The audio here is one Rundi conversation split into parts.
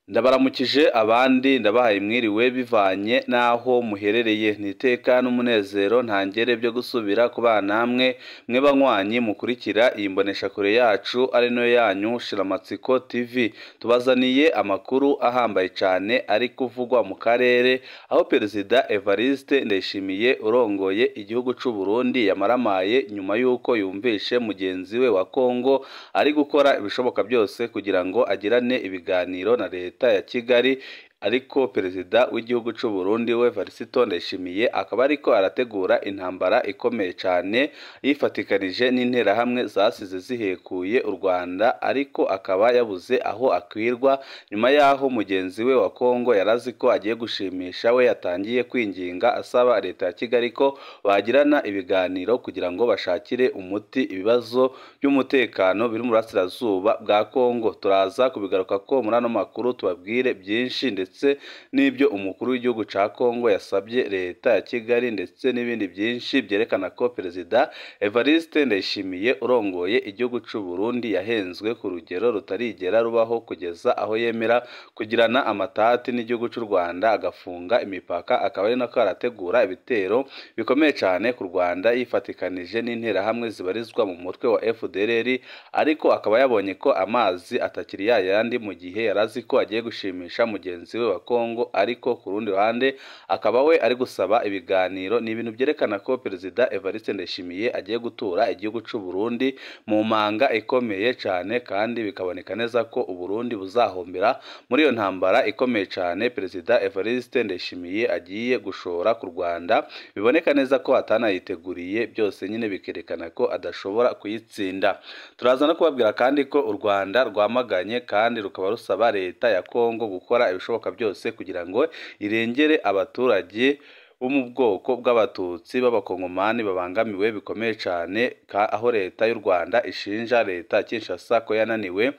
Ndabaramukije abandi ndabahaye mwiriwe bivanye n'aho muherereye, ni iteka n'umunezero ntangere byo gusubira kubana namwe mwe banywanyi mukurikira iyi mboneshakure yacu ari nayo yanyu Shiramatsiko TV. Tubazaniye amakuru ahambaye cyane ari kuvugwa mu karere, aho Perezida Evariste Ndayishimiye urongoye igihugu c'u Burundi yamaramaye nyuma y'uko yumvishe mugenzi we wa Kongo ari gukora ibishoboka byose kugira ngo agirane ibiganiro na leta ya Kigali. Ariko perezida w'igihugu c'u Burundi we Evariste Ndayishimiye akaba ariko arategura intambara ikomeye cyane yifatikanije n'interahamwe zasize zihekuye u Rwanda, ariko akaba yabuze aho akwirwa nyuma y'aho mugenzi we wa Kongo yarazi ko agiye gushimisha we yatangiye kwinginga asaba leta ya Kigali ko bagirana ibiganiro kugira ngo bashakire umuti ibibazo by'umutekano biri mu burasirazuba bwa Kongo. Turaza kubigaruka ko muri ano makuru tubabwire byinshi ndetse n'ibyo umukuru w'igihugu ca Kongo yasabye leta ya Kigali ndetse n'ibindi byinshi byerekana ko Perezida Evariste Ndayishimiye urongoye igihugu c'u Burundi yahenzwe ku rugero rutarigera rubaho kugeza aho yemera kugirana amatati n'igihugu c'u Rwanda agafunga imipaka, akaba ari nako arategura ibitero bikomeye cyane ku Rwanda yifatikanije n'interahamwe zibarizwa mu mutwe wa FDLR, ariko akaba yabonye ko amazi atakiri yayandi mu gihe yarazi ko agiye gushimisha mugenzi we wa Kongo, ariko ku rundi ruhande akaba we ari gusaba ibiganiro. Ni ibintu byerekana ko Perezida Evariste Ndayishimiye agiye gutura igihugu c'u Burundi mu manga ikomeye cyane, kandi bikaboneka neza ko u Burundi buzahombera muri iyo ntambara ikomeye cyane Perezida Evariste Ndayishimiye agiye gushora ku Rwanda. Biboneka neza ko atanayiteguriye byose nyine bikerekana ko adashobora kuyitsinda. Turaza no kubabwira kandi ko u Rwanda rwamaganye kandi rukaba rusaba leta ya Kongo gukora ibishoboka byose kugira ngo irengere abaturage bo mu bwoko bw'abatutsi b'abakongomani babangamiwe bikomeye cyane, aho leta y'u Rwanda ishinja leta ya Kinshasa ko yananiwe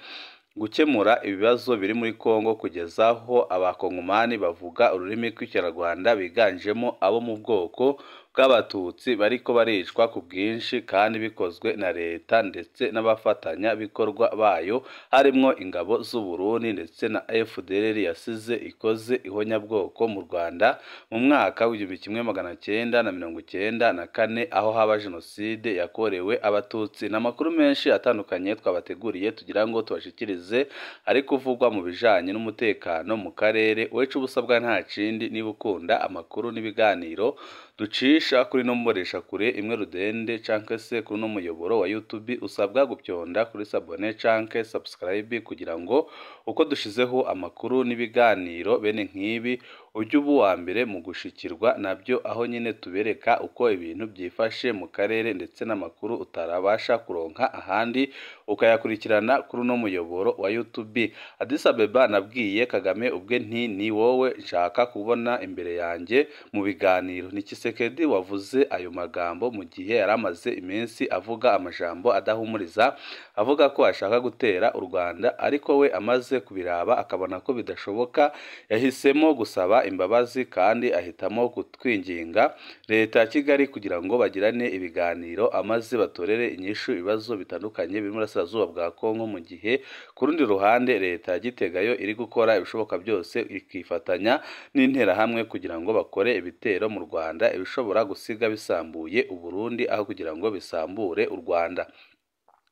gukemura ibibazo biri muri Kongo kugeza aho abakongomani bavuga ururimi rw'ikinyarwanda biganjemo abo mu bwoko bw'abatutsi bariko baricwa ku bwinshi kandi bikozwe na leta ndetse n'abafatanyabikorwa bayo harimwo ingabo z'u Burundi ndetse na FDLR yasize ikoze ihonyabwoko mu Rwanda mu mwaka w'1994 aho haba jenoside yakorewe abatutsi. N'amakuru menshi atandukanye twabateguriye tugira ngo tubashikirize ari kuvugwa mu bijanye n'umutekano mu karere. Wecu ubusabwa nta kindi, niba ukunda amakuru n'ibiganiro ducisha kuri no mboneshakure imwe rudende canke se kuri no muyoboro wa YouTube, usabwa gupyonda kuri sabone canke subscribe kugira ngo uko dushizeho amakuru n'ibiganiro bene nk'ibi ujye uba uwa mbere mu gushikirwa nabyo, aho nyine tubereka uko ibintu byifashe mu karere ndetse n'amakuru utarabasha kuronka ahandi ukayakurikirana kuri uno muyoboro wa YouTube. Addis Abeba nabwiye Kagame ubwe nti ni wowe nshaka kubona imbere yanjye mu biganiro. Ni Tshisekedi wavuze ayo magambo mu gihe yari amaze iminsi avuga amajambo adahumuriza, avuga ko ashaka gutera u Rwanda, ariko we amaze kubiraba akabona ko bidashoboka yahisemo gusaba imbabazi kandi ahitamo kutwinginga leta ya Kigali kugira ngo bagirane ibiganiro amaze batorere inyishu ibibazo bitandukanye biri mu burasirazuba bwa Kongo, mu gihe ku rundi ruhande leta ya Gitega yo iri gukora ibishoboka byose ikifatanya n'interahamwe kugira ngo bakore ibitero mu Rwanda ibishobora gusiga bisambuye u Burundi aho kugira ngo bisambure u Rwanda.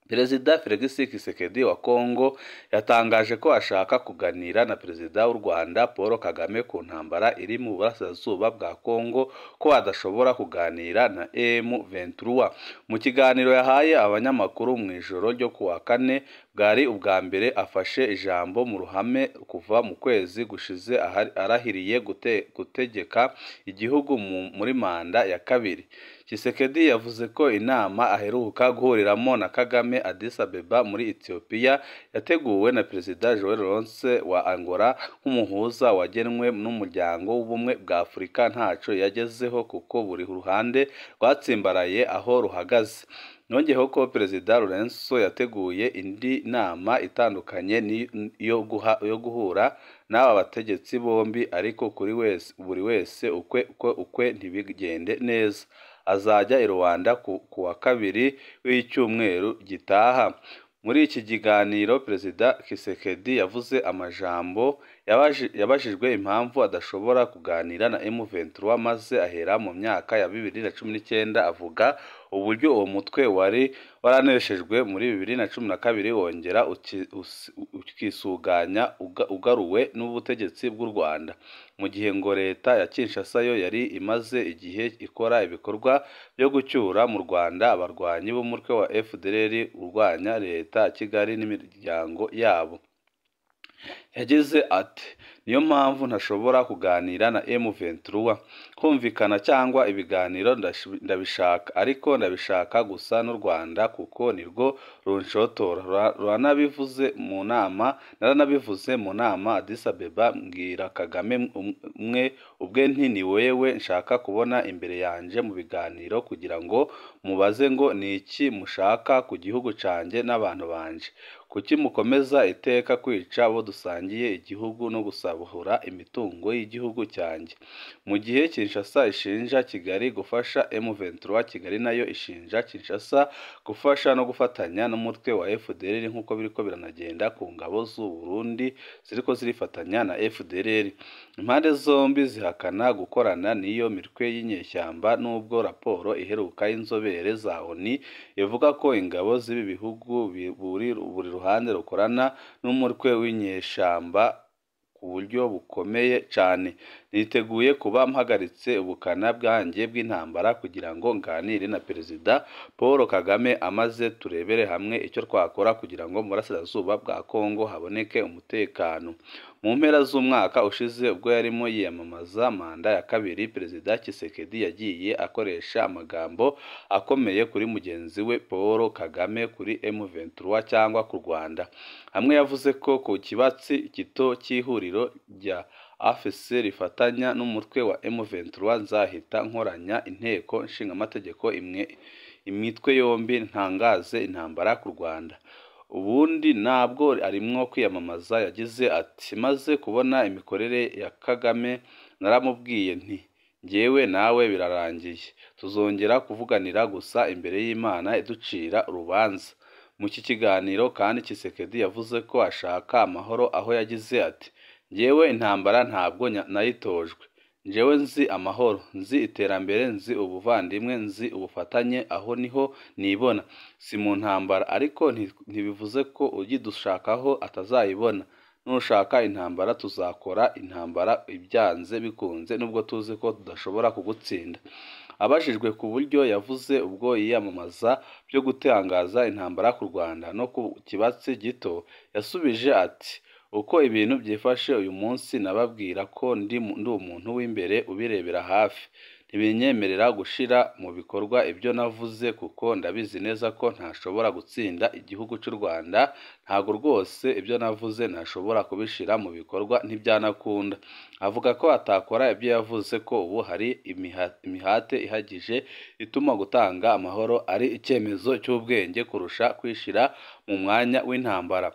Perezida Felix Tshisekedi wa Kongo yatangaje ko ashaka kuganira na Perezida w'u Rwanda Paul Kagame ku ntambara iri mu burasirazuba bwa Kongo, ko adashobora kuganira na M23. Mu kiganiro yahaye abanyamakuru mu ijoro ryo kuwa kane, bwari ubwa mbere afashe ijambo mu ruhame kuva mu kwezi gushize arahiriye gutegeka igihugu muri manda ya kabiri. Tshisekedi yavuze ko inama aheruka guhuriramo na Kagame Addis Abeba muri Ethiopia yateguwe na Perezida João Lourenço wa Angola nk'umuhuza wagenwe n'umuryango w'ubumwe bwa Afurika ntaco yagezeho kuko buri ruhande rwatsimbaraye aho ruhagaze. Nongeyeho ko Perezida Lourenço yateguye indi nama itandukanye yo guhura n'aba bategetsi bombi, ariko kuri wese buri wese ukwe ntibigende neza. Azajya i Rwanda ku wa kabiri w'icyumweru gitaha. Muri iki kiganiro Perezida Tshisekedi yavuze amajambo Yabajijwe impamvu adashobora kuganira na M23 maze ahera mu myaka ya 2019 avuga uburyo uwo mutwe wari waraneshejwe muri 2012 wongera ukisuganya ugaruwe n'ubutegetsi bw'u Rwanda, mu gihe ngo leta ya Kinshasa yo yari imaze igihe ikora ibikorwa byo gucyura mu Rwanda abarwanyi b'umutwe wa FDLR urwanya leta ya Kigali n'imiryango yabo. Yagize ati niyo mpamvu ntashobora kuganira na M23, kumvikana cyangwa ibiganiro ndabishaka, ariko ndabishaka gusa n'u Rwanda kuko nirwo runshotora. Naranabivuze mu nama Addis Abeba, mbwira Kagame umwe ubwe nti ni wewe nshaka kubona imbere yanje mu biganiro kugira ngo mubaze ngo ni iki mushaka ku gihugu cyanjye n'abantu banje, kuki mukomeza iteka kwica abo dusangiye igihugu no gusahura imitungo y'igihugu cyanjye. Mu gihe Kinshasa ishinja Kigali gufasha M23, Kigali nayo ishinja Kinshasa gufasha no gufatanya n'umutwe wa FDLR nk'uko biriko biranagenda ku ngabo z'u Burundi ziriko zirifatanya na FDLR. Impande zombi zihakana gukorana n'iyo mitwe y'inyeshyamba, nubwo raporo iheruka y'inzobere za ONU ivuga ko ingabo z'ibi bihugu buri ruhande rukorana n'umutwe w'inyeshyamba ku buryo bukomeye cyane. Niteguye kuba mpagaritse ubukana bwanjye bw'intambara kugira ngo nganire na Perezida Paul Kagame, amaze turebere hamwe icyo twakora kugira ngo mu burasirazuba bwa Kongo haboneke umutekano. Mu mpera z'umwaka ushize ubwo yarimo yiyamamaza manda ya kabiri, Perezida Tshisekedi yagiye akoresha amagambo akomeye kuri mugenzi we Paul Kagame kuri M23 cyangwa ku Rwanda. Hamwe yavuze ko ku kibatsi gito cy'ihuriro rya AFC rifatanya n'umutwe wa M23 nzahita nkoranya inteko nshingamategeko imwe imitwe yombi ntangaze intambara ku Rwanda. Ubundi ntabwo arimwo kwiyamamaza. Yagize ati maze kubona imikorere ya Kagame naramubwiye nti njyewe nawe birarangiye, tuzongera kuvuganira gusa imbere y'Imana iducira urubanza. Mu iki kiganiro kandi Tshisekedi yavuze ko ashaka amahoro, aho yagize ati njyewe intambara ntabwo nayitojwe, njyewe nzi amahoro, nzi iterambere, nzi ubuvandimwe, nzi ubufatanye, aho niho nibona, si mu ntambara, ariko ntibivuze ko ugidushakaho atazayibona. Nushaka intambara tuzakora intambara ibyanze bikunze, nubwo tuzi ko tudashobora kugutsinda. Abajijwe ku buryo yavuze ubwo yiyamamaza byo gutangaza intambara ku Rwanda no ku kibatsi gito, yasubije ati uko ibintu byifashe uyu munsi nababwira ko ndi umuntu w'imbere ubirebera hafi, ntibinyemerera gushira mu bikorwa ibyo navuze kuko ndabizi neza ko ntashobora gutsinda igihugu cy'u Rwanda, ntago rwose ibyo navuze ntashobora kubishira mu bikorwa, ntibyanakunda. Avuga ko atakora ibyo yavuze ko ubu hari imihate ihagije ituma gutanga amahoro ari icyemezo cy'ubwenge kurusha kwishira mu mwanya w'intambara.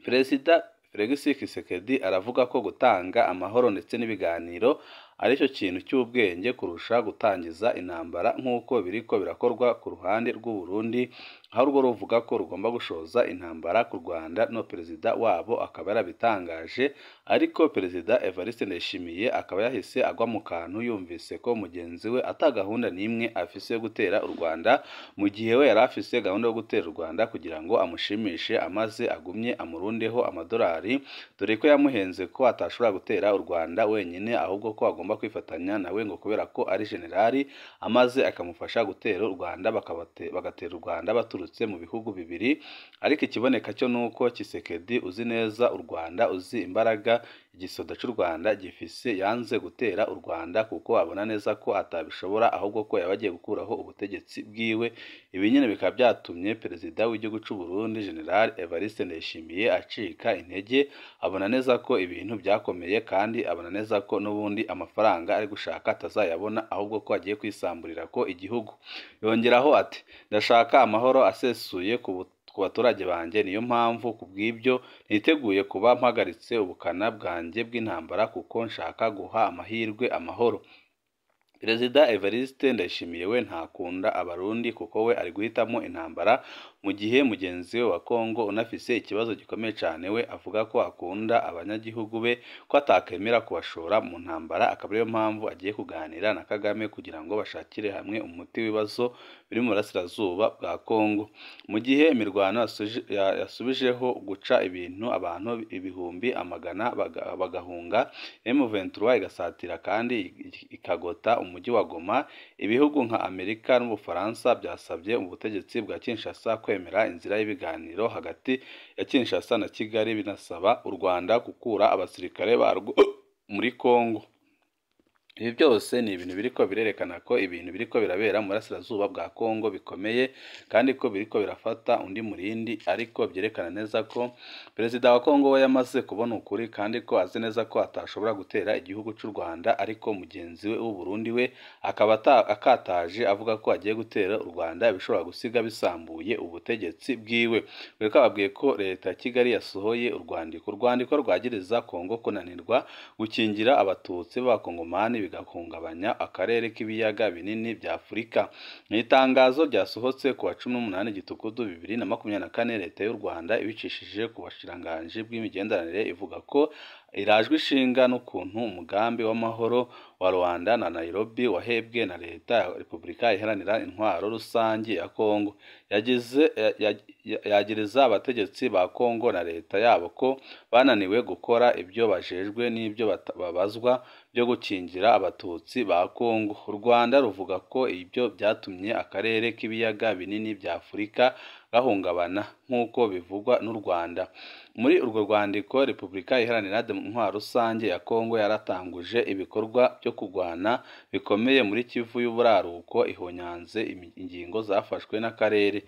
Perezida Felix Tshisekedi aravuga ko gutanga amahoro ndetse n'ibiganiro aricyo kintu cy'ubwenge kurusha gutangiza intambara nk'uko biriko birakorwa ku ruhande rw'u Burundi, aho rwo ruvuga ko rugomba gushoza intambara ku Rwanda, no perezida wabo akaba yarabitangaje, ariko Perezida Evariste Ndayishimiye akaba yahise agwa mu kantu yumvise ko mugenzi we ata gahunda n'imwe afise yo gutera u Rwanda, mu gihe we yari afise gahunda yo gutera u Rwanda kugira ngo amushimishe amaze agumye amurundeho amadolari, dore ko yamuhenze ko atashobora gutera u Rwanda wenyine, ahubwo ko agomba kwifatanya nawe ngo kubera ko ari generali, amaze akamufasha gutera u Rwanda, bagatera u Rwanda baturutse mu bihugu bibiri. Ariko ikiboneka cyo nuko Tshisekedi uzi neza u Rwanda, uzi imbaraga igisoda cy'u Rwanda gifise, yanze gutera u Rwanda kuko abona neza ko atabishobora, ahubwo ko yabagiye gukuraho ubutegetsi bwiwe. Ibi nyine bikaba byatumye perezida w'igihugu cy'u Burundi General Evariste Ndayishimiye acika intege, abona neza ko ibintu byakomeye kandi abona neza ko n'ubundi amafaranga ari gushaka atazayabona, ahubwo ko agiye kwisamburira ko igihugu. Yongeraho ati ndashaka amahoro asesuye ku baturage banjye, niyo mpamvu kubw'ibyo niteguye kuba mpagaritse ubukana bwanjye bw'intambara kuko nshaka guha amahirwe amahoro. Perezida Evariste Ndayishimiye we ntakunda Abarundi kuko we ari guhitamo intambara, mu gihe mugenzi we wa Kongo unafise ikibazo gikomeye cane we avuga ko akunda abanyagihugu be, ko atakemera kubashora mu ntambara, akaba ariyo mpamvu agiye kuganira na Kagame kugira ngo bashakire hamwe umuti w'ibibazo biri mu burasirazuba bwa Kongo. Mu gihe imirwano yasubijeho guca ibintu, abantu ibihumbi amagana bagahunga, M23 igasatira kandi ikagota umujyi wa Goma, ibihugu nka Amerika n'Ubufaransa byasabye ubutegetsi bwa Kinshasa kwemera inzira y'ibiganiro hagati ya Kinshasa na Kigali, binasaba u Rwanda gukura abasirikare barwo muri Kongo. Ibi byose ni ibintu biriko birerekana ko ibintu biriko birabera mu burasirazuba bwa Kongo bikomeye, kandi ko biriko birafata undi murindi, ariko byerekana neza ko perezida wa Kongo we yamaze kubona ukuri, kandi ko azi neza ko atashobora gutera igihugu cy'u Rwanda, ariko mugenzi we w'u Burundi we akaba akataje avuga ko agiye gutera u Rwanda ibishobora gusiga bisambuye ubutegetsi bwiwe. Reka babwiye ko leta ya Kigali yasohoye urwandiko rwagiriza Kongo kunanirwa gukingira Abatutsi b'Abakongomani bigahungabanya akarere k'ibiyaga binini bya Afurika. Mu itangazo ryasohotse ku wa 18 Gitugudu 2024, leta y'u Rwanda ibicishije ku bashikiranganji bw'imigenderanire ivuga ko irajwe ishinga n'ukuntu umugambi w'amahoro wa Rwanda na Nairobi wahebwe na leta ya Repubulika Iharanira Intwaro Rusange ya Kongo. Yagereza abategetsi ba Kongo na leta yabo ko bananiwe gukora ibyo bajejwe n'ibyo babazwa byo gukingira Abatutsi ba Kongo. U Rwanda ruvuga ko ibyo byatumye akarere k'ibiyaga binini bya Afurika gahungabana nk'uko bivugwa n'u Rwanda. Muri urwo rwandiko, Repubulika Iharanira Intwaro Rusange ya Kongo yaratanguje ibikorwa byo kurwana bikomeye muri Kivu y'Uburaruko, ihonyanze ingingo zafashwe n'akarere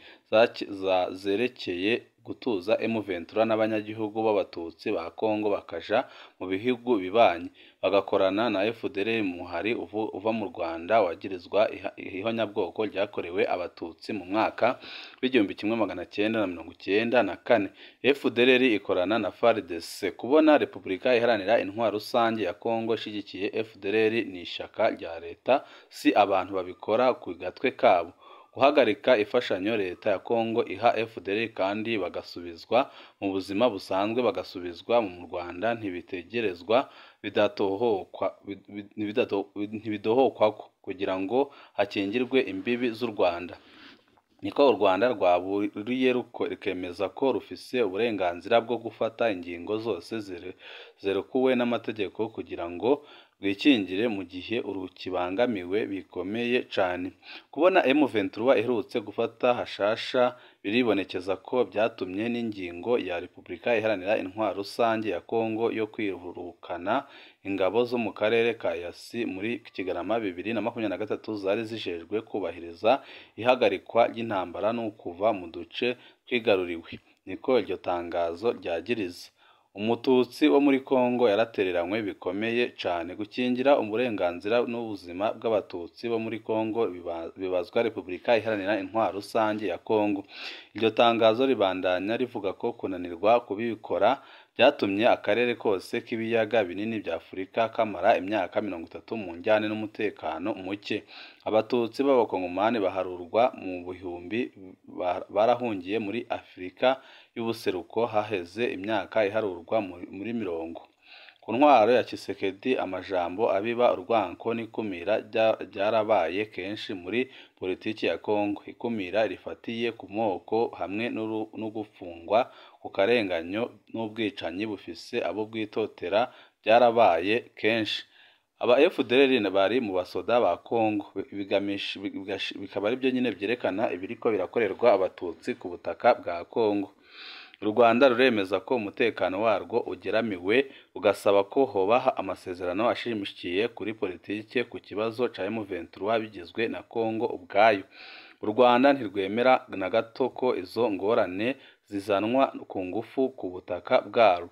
zerekeye gutuza M23 n'abanyagihugu b'Abatutsi ba Kongo bakaja mu bihugu bibanyi, bagakorana na FDLR muhari uva mu Rwanda wagirizwa ihonyabwoko ryakorewe Abatutsi mu mwaka w'1994. FDLR ikorana na FARDC. Kubona Repubulika Iharanira Intwaro Rusange ya Kongo ishigikiye FDLR ni ishaka rya leta, si abantu babikora ku gatwe kabo. Guhagarika imfashanyo leta ya Kongo iha FDLR kandi bagasubizwa mu buzima busanzwe, bagasubizwa mu Rwanda, ntibitegerezwa ntibidohokwako kugira ngo hakingirwe imbibi z'u Rwanda. Niko u Rwanda rwaburiye rukemeza ko rufise uburenganzira bwo gufata ingingo zose zerekuwe n'amategeko kugira ngo rwikingire mu gihe urukibangamiwe bikomeye cane. Kubona M23 iherutse gufata hashasha biribonekeza ko byatumye n'ingingo ya Repubulika Iharanira Intwaro Rusange ya Kongo yo kwirukana ingabo zo mu karere ka EAC muri Kigarama 2023 zari zijejwe kubahiriza ihagarikwa ry'intambara no kuva mu duce twigaruriwe, niko iryo tangazo ryagiriza. Umututsi wo muri Kongo yaratereranywe bikomeye cane. Gukingira uburenganzira n'ubuzima bw'Abatutsi bo muri Kongo bibazwa Repubulika Iharanira Intwaro Rusange ya Kongo. Iryo tangazo ribandanya rivuga ko kunanirwa kubikora byatumye akarere kose k'ibiyaga binini bya Afurika kamara imyaka 30 mu njyane n'umutekano muke. Abatutsi b'Abakongomani baharurwa mu bihumbi barahungiye muri Afurika y'ubuseruko haheze imyaka iharurwa muri mirongo. Ku ntwaro ya Tshisekedi, amajambo abiba urwanko n'ikumira ryarabaye kenshi muri politiki ya Kongo. Ikumira rifatiye ku moko hamwe no gufungwa ku karenganyo n'ubwicanyi bufise abo bwitotera byarabaye kenshi. Aba FDLR bari mu basoda ba Kongo, bikaba ari byo nyine byerekana ibiriko birakorerwa Abatutsi ku butaka bwa Kongo. U Rwanda ruremeza ko umutekano warwo ugeramiwe, ugasaba ko hobaha amasezerano ashimikiye kuri politike ku kibazo ca M23 bigizwe na Kongo ubwayo. U Rwanda ntirwemera na gato ko izo ngorane zizanwa ku ngufu ku butaka bwarwo.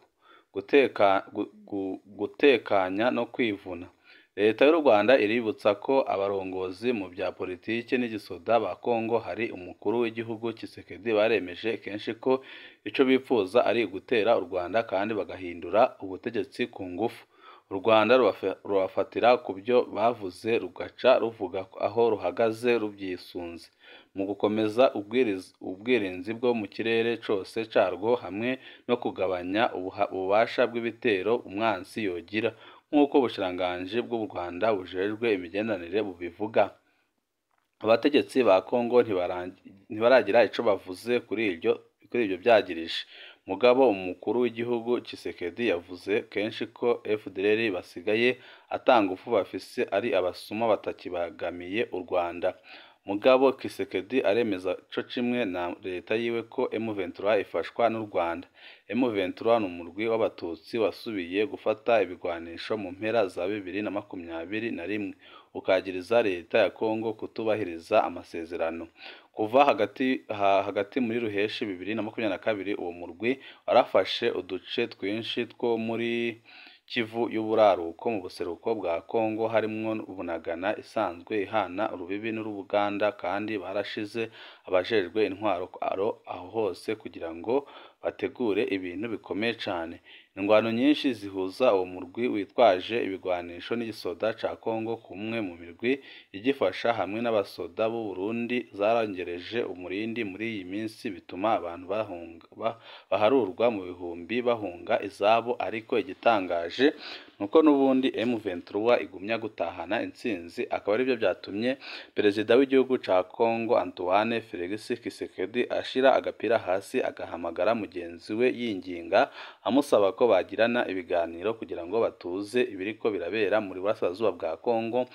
Gutekanya no kwivuna. Leta y'u Rwanda iributsa ko abarongozi mu bya politiki n'igisoda ba Kongo hari umukuru w'igihugu Tshisekedi baremeje kenshi ko ico bipfuza ari gutera u Rwanda kandi bagahindura ubutegetsi ku ngufu. U Rwanda rubafatira ku byo bavuze, rugaca ruvuga aho ruhagaze rubyisunze mu gukomeza ubwirinzi bwo mu kirere cose carwo hamwe no kugabanya ububasha bw'ibitero umwansi yogira, nk'uko ubushikiranganji bw'u Rwanda bujejwe imigenderanire bubivuga. Abategetsi ba Kongo ntibaragira ico bavuze kuri ivyo vyagirije. Mugabo umukuru w'igihugu Tshisekedi yavuze kenshi ko FDLR basigaye ata ngufu bafise, ari abasuma batakibangamiye u Rwanda. Mugabo Tshisekedi aremeza co kimwe na leta yiwe ko M23 ifashwa n'u Rwanda. M23 ni umurwi w'abatutsi wasubiye gufata ibigwanisho mu mpera za 2021, ukagiriza leta ya Kongo kutubahiriza amasezerano. Kuva hagati muri ruheshi 2022, uwo murwi warafashe uduce twinshi two muri Kivu y'uburaruko mu buseruko bwa Kongo, harimwo Bunagana isanzwe ihana urubibi n'Uruganda, kandi barashize abajejwe intwaro aho hose kugira ngo bategure ibintu bikomeye cane. Ingwano nyinshi zihuza uwo murwi witwaje ibigwanisho n'igisoda ca Kongo kumwe mu mirwi igifasha hamwe n'abasoda b'u Burundi zarongereje umurindi muri iyi minsi, bituma abantu baharurwa mu bihumbi bahunga izabo. Ariko igitangaje nuko n'ubundi M23 igumya gutahana intsinzi, akaba aribyo byatumye perezida w'igihugu ca Kongo Antoine Felix Tshisekedi ashira agapira hasi, agahamagara mugenzi we yinginga amusaba ko bagirana ibiganiro kugira ngo batuze ibiriko birabera muri burasirazuba bwa Kongo.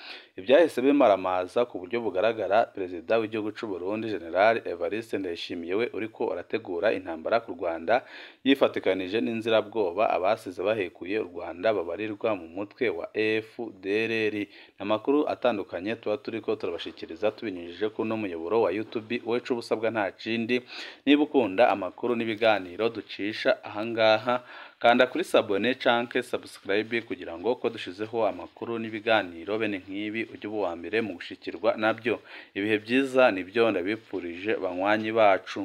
Ibyahise bimaramaza ku buryo bugaragara perezida w'igihugu c'u Burundi General Evariste Ndayishimiye we uriko arategura intambara ku Rwanda yifatikanije n'inzirabwoba abasize bahekuye u Rwanda babarirwa mu mutwe wa FDLR. Amakuru atandukanye tuba turiko turabashikiriza tubinyujije ku no muyoboro wa YouTube. Wecu ubusabwa nta kindi, niba ukunda amakuru n'ibiganiro ducisha ahangaha, kanda kuri sabone canke subscribe kugira ngo ko dushizeho amakuru n'ibiganiro bene nk'ibi ujye uba uwa mbere mu gushikirwa nabyo. Ibihe byiza nibyo ndabipfurije banywanyi bacu.